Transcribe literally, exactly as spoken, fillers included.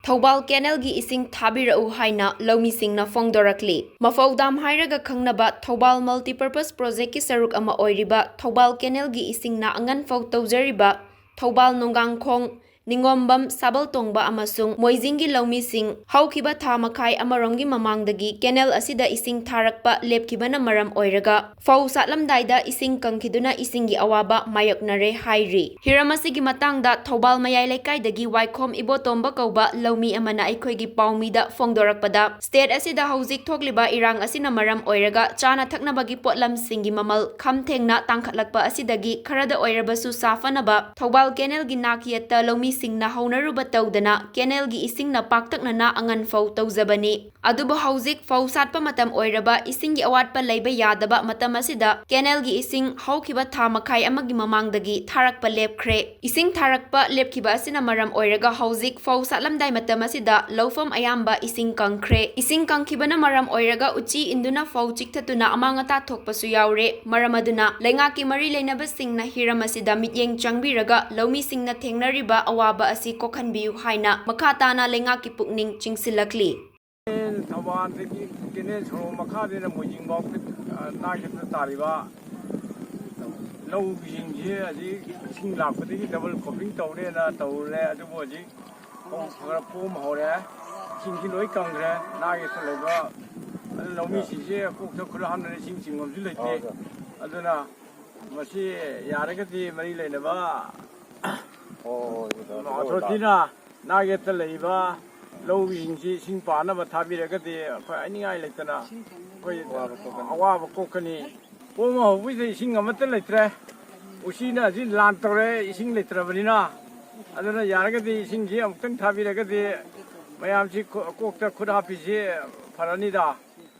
ꯊꯧꯕꯥꯜ ꯀꯦꯅꯦꯜꯒꯤ ꯏꯁꯤꯡ ꯊꯥꯕꯤꯔꯛꯎ ꯍꯥꯏꯅ ꯂꯧꯃꯤꯁꯤꯡꯅ ꯐꯣꯡꯗꯣꯔꯛꯂꯤ꯫ ꯃꯐꯧ ꯗꯥꯝ ꯍꯥꯏꯔꯒ ꯈꯪꯅꯕ ꯊꯧꯕꯥꯜ ꯃꯜꯇꯤꯄꯔꯄꯁ ꯄ꯭ꯔꯣꯖꯦꯛꯀꯤ ꯁꯔꯨꯛ ꯑꯃ ꯑꯣꯏꯔꯤꯕ ꯊꯧꯕꯥꯜ ꯀꯦꯅꯦꯜꯒꯤ ꯏꯁꯤꯡꯅ ꯑꯉꯟꯐꯧ ꯇꯧꯖꯔꯤꯕ ꯊꯧꯕꯥꯜ ꯅꯣꯡꯒꯥꯡꯈꯣꯡ, ꯅꯤꯉꯣꯝꯕꯝ, ꯁꯥꯕꯜꯇꯣꯡꯕ ꯑꯃꯁꯨꯡ ꯃꯣꯏꯖꯤꯡꯒꯤ ꯂꯧꯃꯤꯁꯤꯡ ꯍꯧꯈꯤꯕ ꯊꯥ ꯃꯈꯥꯏ ꯑꯃꯔꯣꯝꯒꯤ ꯃꯃꯥꯡꯗꯒꯤ ꯀꯦꯅꯦꯜ ꯑꯁꯤꯗ ꯏꯁꯤꯡ ꯊꯥꯔꯛꯄ ꯂꯦꯞꯈꯤꯕꯅ ꯃꯔꯝ ꯑꯣꯏꯔꯒ ꯐꯧ ꯁꯥꯠꯂꯝꯗꯥꯏꯗ ꯏꯁꯤꯡ ꯀꯪꯈꯤꯗꯨꯅ ꯏꯁꯤꯡꯒꯤ ꯑꯋꯥꯕ ꯃꯥꯌꯣꯛꯅꯔꯦ ꯍꯥꯏꯔꯤ꯫ ꯍꯤꯔꯝ ꯑꯁꯤꯒꯤ ꯃꯇꯥꯡꯗ ꯊꯧꯕꯥꯜ ꯃꯌꯥꯏ ꯂꯩꯀꯥꯏꯗꯒꯤ ꯋꯥꯏꯈꯣꯝ ꯏꯕꯣꯇꯣꯝꯕ ꯀꯧꯕ ꯂꯧꯃꯤ ꯑꯃꯅ ꯑꯩꯈꯣꯏꯒꯤ ꯄꯥꯎꯃꯤꯗ ꯐꯣꯡꯗꯣꯔꯛꯄꯗ, ꯁ꯭ꯇꯦꯠ ꯑꯁꯤꯗ ꯍꯧꯖꯤꯛ ꯊꯣꯛꯂꯤꯕ ꯏꯔꯥꯡ ꯑꯁꯤꯅ ꯃꯔꯝ ꯑꯣꯏꯔꯒ ꯆꯥꯅ ꯊꯛꯅꯕꯒꯤ ꯄꯣꯠꯂꯝꯁꯤꯡꯒꯤ ꯃꯃꯜ ꯈꯝ ꯊꯦꯡꯅ ꯇꯥꯡꯈꯠꯂꯛꯄ ꯑꯁꯤꯗꯒꯤ ꯈꯔꯗ ꯑꯣꯏꯔꯕꯁꯨ ꯁꯥꯐꯅꯕ ꯊꯧꯕꯥꯜ ꯀꯦꯅꯦꯜꯒꯤ ꯅꯥꯛ ꯌꯦꯠꯇ ꯂꯧꯃꯤꯁꯤꯡꯅ ꯍꯧꯅꯔꯨꯕ ꯇꯧꯗꯅ ꯀꯦꯅꯦꯜꯒꯤ ꯏꯁꯤꯡꯅ ꯄꯥꯛꯇꯛꯅꯅ ꯑꯉꯟ ꯐꯧ ꯇꯧꯖꯕꯅꯤ꯫ ꯑꯗꯨꯕꯨ ꯍꯧꯖꯤꯛ ꯐꯧ ꯁꯥꯠꯄ ꯃꯇꯝ ꯑꯣꯏꯔꯕ ꯏꯁꯤꯡꯒꯤ ꯑꯋꯥꯠꯄ ꯂꯩꯕ ꯌꯥꯗꯕ ꯃꯇꯝ ꯑꯁꯤꯗ ꯀꯦꯅꯦꯜꯒꯤ ꯏꯁꯤꯡ ꯍꯧꯈꯤꯕ ꯊꯥ ꯃꯈꯥꯏ ꯑꯃꯒꯤ ꯃꯃꯥꯡꯗꯒꯤ ꯊꯥꯔꯛꯄ ꯂꯦꯞꯈ꯭ꯔꯦ꯫ ꯏꯁꯤꯡ ꯊꯥꯔꯛꯄ ꯂꯦꯞꯈꯤꯕ ꯑꯁꯤꯅ ꯃꯔꯝ ꯑꯣꯏꯔꯒ ꯍꯧꯖꯤꯛ ꯐꯧ ꯁꯥꯠꯂꯝꯗꯥꯏ ꯃꯇꯝ ꯑꯁꯤꯗ ꯂꯧꯐꯝ ꯑꯌꯥꯝꯕ ꯏꯁꯤꯡ ꯀꯪꯈ꯭ꯔꯦ꯫ ꯏꯁꯤꯡ ꯀꯪꯈꯤꯕꯅ ꯃꯔꯝ ꯑꯣꯏꯔꯒ ꯎꯆꯤ ꯏꯟꯗꯨꯅ ꯐꯧ ꯆꯤꯛꯊꯠꯇꯨꯅ ꯑꯃꯥꯡ ꯑꯇꯥ ꯊꯣꯛꯄꯁꯨ ꯌꯥꯎꯔꯦ꯫ ꯃꯔꯝ ꯑꯗꯨꯅ ꯂꯩꯉꯥꯛꯀꯤ ꯃꯔꯤ ꯂꯩꯅꯕꯁꯤꯡꯅ ꯍꯤꯔꯝ ꯑꯁꯤꯗ ꯃꯤꯠꯌꯦꯡ ꯆꯪꯕꯤꯔꯒ ꯂꯧꯃꯤꯁꯤꯡꯅ ꯊꯦꯡꯅꯔꯤꯕ ꯑꯋꯥꯕ ꯑꯁꯤ ꯀꯣꯛꯍꯟꯕꯤꯌꯨ ꯍꯥꯏꯅ ꯃꯈꯥ ꯇꯥꯅ ꯂꯩꯉꯥꯛꯀꯤ ꯄꯨꯛꯅꯤꯡ ꯆꯤꯡꯁꯤꯜꯂꯛꯂꯤ꯫ ꯊꯧꯕꯥꯜꯗꯒꯤ ꯀꯦꯅꯦꯜ ꯁꯣꯔꯣꯛ ꯃꯈꯥꯗꯩꯅ ꯃꯣꯏꯖꯤꯡꯐꯥꯎ, ꯑ, ꯅꯥꯛ ꯌꯦꯠꯇ ꯇꯥꯔꯤꯕ ꯂꯧꯁꯤꯡꯁꯤ ꯍꯧꯖꯤꯛ ꯏꯁꯤꯡ ꯂꯥꯛꯄꯗꯒꯤ ꯗꯕꯜ ꯀ꯭ꯔꯣꯞꯄꯤꯡ ꯇꯧꯔꯦꯅ ꯇꯧꯔꯦ꯫ ꯑꯗꯨꯕꯨ ꯍꯧꯖꯤꯛ ꯐꯧ ꯈꯔ ꯄꯣꯝ ꯍꯧꯔꯦ, ꯏꯁꯤꯡꯁꯤ ꯂꯣꯏ ꯀꯪꯈ꯭ꯔꯦ꯫ ꯅꯥꯛ ꯌꯦꯠꯇ ꯂꯩꯕ ꯑꯗꯨ ꯂꯧꯃꯤꯁꯤꯡꯁꯤ ꯀꯣꯛꯇ ꯈꯨꯠ ꯍꯥꯝꯗꯅ ꯏꯁꯤꯡ ꯆꯤꯡꯐꯝꯁꯨ ꯂꯩꯇꯦ꯫ ꯑꯗꯨꯅ ꯃꯁꯤ ꯌꯥꯔꯒꯗꯤ ꯃꯔꯤ ꯂꯩꯅꯕ ꯑꯣ, ꯑꯣ, ꯑꯣ, ꯑꯣ, ꯑꯣ, ꯑꯣꯊꯣꯔꯤꯇꯤꯅ ꯅꯥꯛ ꯌꯦꯠꯇ ꯂꯩꯔꯤꯕ ꯂꯧꯁꯤꯡꯁꯤ ꯏꯁꯤꯡ ꯄꯥꯅꯕ ꯊꯥꯕꯤꯔꯒꯗꯤ ꯑꯩꯈꯣꯏ ꯍꯥꯏꯅꯤꯡꯉꯥꯏ ꯂꯩꯇꯅ ꯑꯩꯈꯣꯏ ꯑꯋꯥꯕ ꯀꯣꯛꯀꯅꯤ꯫ ꯑꯋꯥꯕ ꯀꯣꯛꯀꯅꯤ꯫ ꯄꯣꯝ ꯍꯧꯕꯁꯤꯗ ꯏꯁꯤꯡ ꯑꯃꯠꯇ ꯂꯩꯇ꯭ꯔꯦ꯫ ꯎꯆꯤꯅ ꯍꯧꯖꯤꯛ ꯂꯥꯟ ꯇꯧꯔꯦ, ꯏꯁꯤꯡ ꯂꯩꯇ꯭ꯔꯕꯅꯤꯅ꯫ ꯑꯗꯨꯅ ꯌꯥꯔꯒꯗꯤ ꯏꯁꯤꯡꯁꯤ ꯑꯃꯨꯛꯇꯪ ꯊꯥꯕꯤꯔꯒꯗꯤ ꯃꯌꯥꯝꯁꯤ ꯀꯣ-, ꯀꯣꯛꯇ ꯈꯨꯠ ꯍꯥꯞꯄꯤꯁꯤ ꯐꯔꯅꯤꯗ꯫